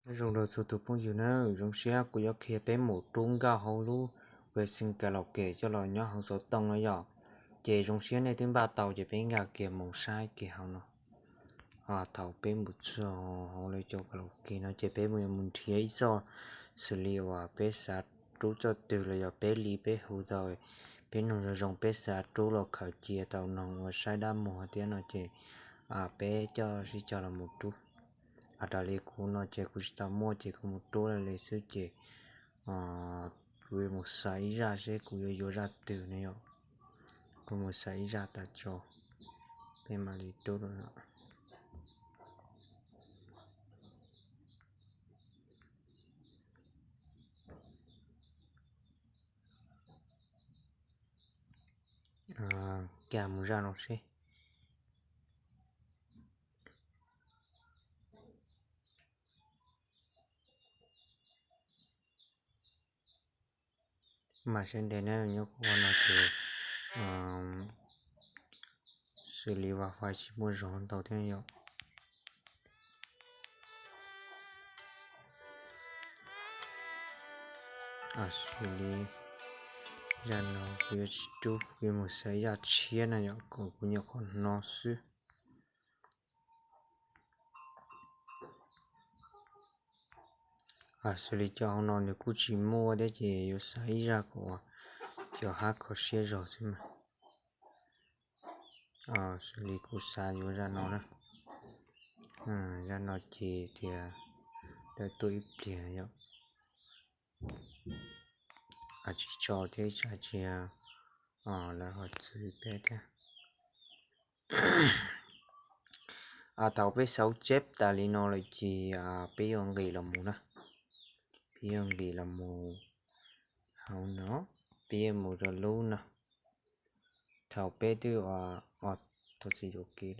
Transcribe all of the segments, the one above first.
Nyob zoo rau txhua tus phooj ywg na, zoo siab kuv yuav qhia peb mus rub nkauj hauv lub ves xees ka los ke coj los nyob hauv xov tooj no yom. Ces zoo siab nej twb npaj tau ces peb nkag kiag mus saib kiag hauv no. Thaum peb mus txog hauv lawv cov ka los ke no ces peb mus yuav mus nrhiav ib txoj xws li uas peb xav rub txoj twg los yog peb li peb hu tau, peb noog zoo zoo peb xav rub los khaws cia tau noog uas saib dab muag thiab no ces peb coj sib cog los mus rub. Raws li kuv no ces kuv tsis tau muaj ces kuv mus rub li xwb ces kuv yuav mus xaiv ib zaj seb kuv yuav yuav zaj twg ne yom. Kuv mus xaiv ib zaj tas tso, peb mam li rub. Coj mus zaj no seb. Mas sawv daws na, nyob qhov no ces xws li wifi tsis muaj zog ntau thiab yom. Xws li zaj no kuv yuav tsis rub, kuv yuav mus xaiv zaj tshiab na yom, kom kuv nyuam qhuav hnov xwb. Xws li cov hauv no nws kuj tsis muaj thiab ces yuav xaiv ib zaj kom cov hab kho siab zog xwb mas. Xws li kuv xav yuav zaj no na. Zaj no ces tias tawm tuaj ib pliag yom. Tsis tso thiab ib tsam cia lawv ho txwv peb thiab. Thaum peb xauv tseb tas li no lawm ces peb yuav nqis los mus na. Peb yuav nqis los mus hauv no, peb yuav mus rau lub no. Thaum peb twb, tsis yuam kev,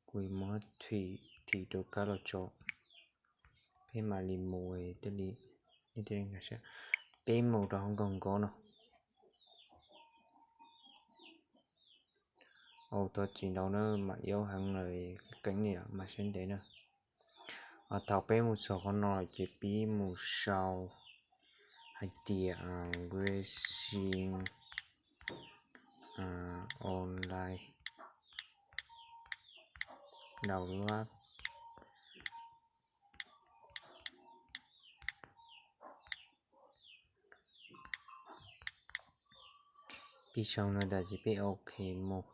kuv muab thim rau kab los tso, peb mam li mus, peb mus rau hauv nkaus nkaus no. Au, thov txim ntau na, mam iab heev lawm, qeeb li mas sawv ntev na. Thaum peb mus txog qhov no ces peb mus sau hais tias Wexin Online download. Peb sau no tas ces peb ok mus.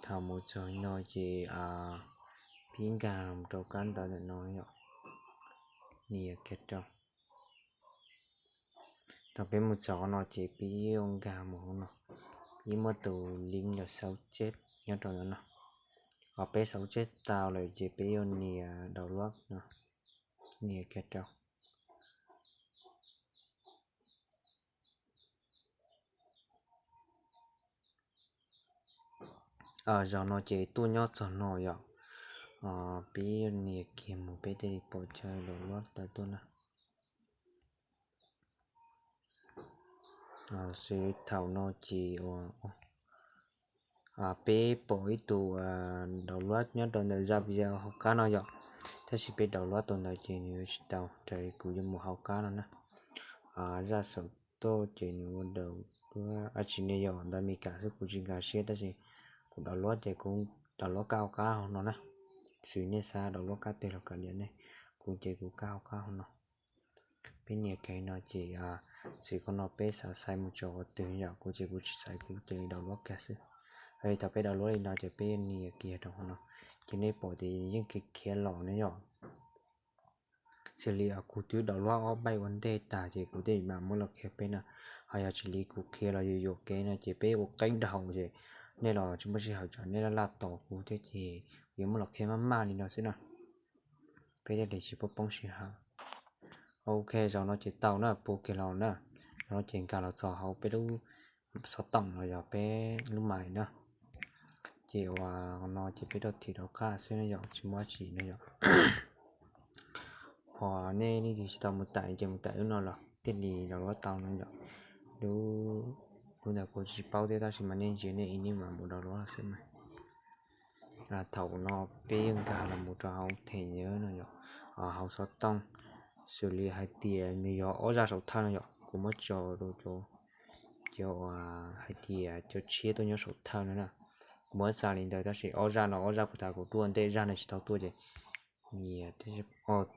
Thaum mus txog no ces peb nkag rau kab ntawv ntawm no yom, nias kiag rau. Thaum peb mus txog qhov no ces peb yuav nkag mus hauv no, peb muab tus link los xauv tseb nyob rau ntawm no. Ho peb xauv tseb tau lawm ces peb yuav nias download no, nias kiag rau. Zaum no ces tuaj nyob txog no yom, peb nias kiag mus peb thiaj li pom chaw download tawm tuaj na. Xws thaum no ces peb pom ib tug download nyob rau ntawm zaj video hauv qab no yom, tab sis peb download tau ntawd ces nws yuav tsis tau, raws li kuv yuav mus hauv qab no na. Zaj xaum toj ces nws ua download, tsis, nws yog ntawv Meskas xwb kuv tsis nkag siab tab sis kuv download ces kuv download kab hauv qab hauv no na. Xws nej xav download kab twg los kav liam nej, kuv ces kuv kab hauv qab hauv no. Peb nias kiag no ces xws qhov no peb xav xaiv mus tso qhov twg yom, kuv ces kuv tsis xaiv, kuv cia li download kiag xwb. Thaum peb download li no ces peb nias kiag rau qhov no, ces nej pom tias yeej khiav khiav los ne yom. Xws li kuv twb download ob peb ua ntej tag ces kuv thiaj mam muab los qhia peb na. Ho yog tsis li kuv qhia los yus yuam kev no ces peb ua qeeb dhau ces nej los tsis muaj sij hawm tsam nej laj laj tos kuv thiab ces kuv yuav muab los qhia maj maj li no xwb na. Peb thiaj li tsis poob poob sij hawm. Ok, zaum no ces tau na, puas kiag los na. Zaum no ces nkag los txog hauv peb lub xov tooj los yog peb lub mais na. Ces uas no ces peb rau thim rau qab xwb no yom, tsis muaj dab tsi no yom. Ho nej leej twg tsis tau mus tải ces mus tải lub no los thiaj li download tau no yom. Lub, lub ntawd kuv tsis paub thiab tab sis mas nej ntsia nej ib niam mam mus download xwb mas. Thaum no peb yeej nkag los mus rau hauv thẻ nhớ no yom, hauv xov tooj, xws li hais tias nws yog ob zaj saum thawj no yom, kuv muab tso rau cov, cov hais tias cov tshiab tuaj nyob saum thawj no na. Kuv muab xa li ntawd tab sis ob zaj no ob zaj kuv tas kuv tuaj ntej, zaj no tsis tau tuaj ces nias,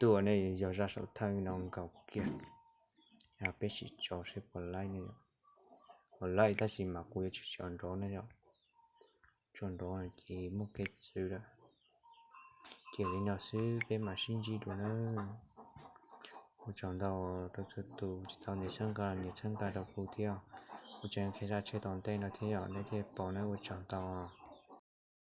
tuaj ne, yog zaj saum thawj no nkaus kiag. Peb sim tso seb puas laib ne yom. Puas laib tab sis mas kuv yuav tsis tso nrov ne yom. Tso nrov ces muaj kev txwv lawm. Ces li no xwb peb mam sib ntsib dua na. Ua tsaug ntau rau txhua tus tsis tau nias txhawb nqa, nias txhawb nqa rau kuv thiab. Kuv tseem qhia zaj tshiab tom ntej no thiab yom, nej thiaj paub na, ua tsaug ntau.